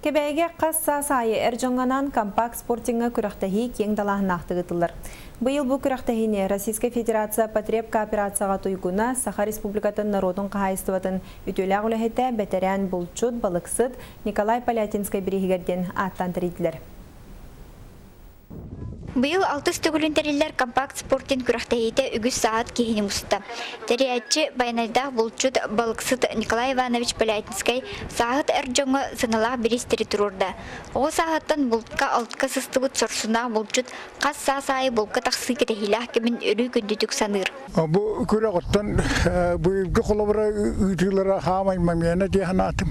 Кэбээйигэ хас саас аайы эр дьоҥҥо анаан компакт спортиҥҥа күрэхтэһии киэҥ далааһыннаахтык ыытыллар. Быйыл бу күрэхтэһиини Российскай Федерация потребкооперацияҕа туйгуна, Саха Республикатын норуотун хаһаайыстыбатын үтүөлээх үлэһитэ, бэтэрээн булчут, балыксыт Николай Полятинскай бирииһигэр диэн ааттаан тэрийдилэр. Быйыл алтыс төгүлүн тэриллэр компакт спортин күрэхтэһиитэ үгүс саат киһини муста. Тэрийээччи байанайдаах булчут, балыксыт Николай Иванович Полятинскай сааһыт эр дьоҥҥо сыаналаах бириистэри туруорда. Оҕо сааһыттан бултка-алтка сыстыбыт сорсунаах булчут хас саас аайы булка тахсыы кэтэһиилээх кэмин өрүү күндүтүк саныыр. Бу күрэҕиттэн быйылгы холобура ыытыылара хаамай мамена дии санаатым.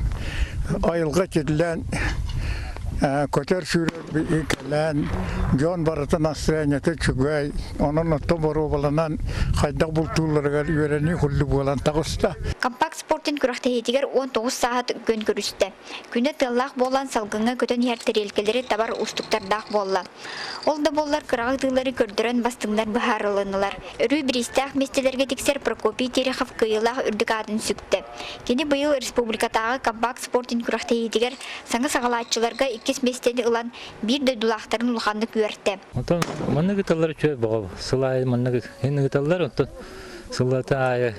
Айылҕа чиллээн көтөр-сүүрэр Кэлэн дьон барытын настырыанньата үчүгэй, онон оттон боруобаланан хайдах бултуулларыгар үөрэнии курдук буолан таҕыста. Компакт спортин күрэхтэһиитигэр 19 сааһыт күөн көрүстэ. Күнэ тыаллаах буолан салгыҥҥа көтөн иһэр тэриэлкэлэри табар уустуктардаах буолла. Ол да буоллар кыраҕы ытыылары көрдөрөн бастыҥнар быһаарылыннылар. Өрүү бириистээх миэстэлэргэ тиксэр Прокопий Терехов кыайыылаах үрдүк аатын сүктэ. Кини быйыл республикатааҕы компакт спортин күрэхтэһиитигэр саҥа саҕалааччыларга иккис миэстэни ылан биир дойдулаахтарын улаханнык үөртэ. Онтон маннык ыыталлар үчүгэй бөҕө. Сыл аайы маннык ыыталлар, онтон сыллата аайы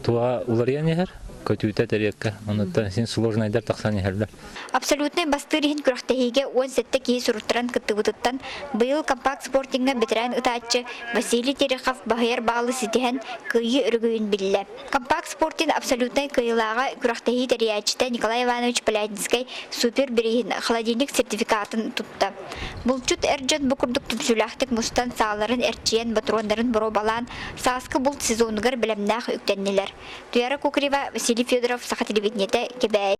туоҕа уларыйан иһэр, көтүүтэ тэриэккэ. Онуттан син сложнайдар тахсан иһэллэр. Абсолютнай бастыыр иһин күрэхтэһиигэ 17 киһи суруттаран кыттыбытыттан быйыл компакт спортиҥҥа бэтэрээн ытааччы Василий Терехов баһыйар баалы ситиһэн кыайыы өрөгөйүн биллэ. Компакт спортин абсолютнай кыайыылааҕа күрэхтэһии тэрийээччитэ Николай Иванович Полятинскай супер бирииһин холодильник сертификатын тутта. Булчут эр дьон бу курдук түмсүүлээхтик мустан сааларын эрчийэн, ботуруоннарын боруобалаан, сааскы булт сезонугар бэлэмнээх үктэннилэр. Туяра Кукрева, Василий Федоров, Саха телевидениетэ, Кэбээйи.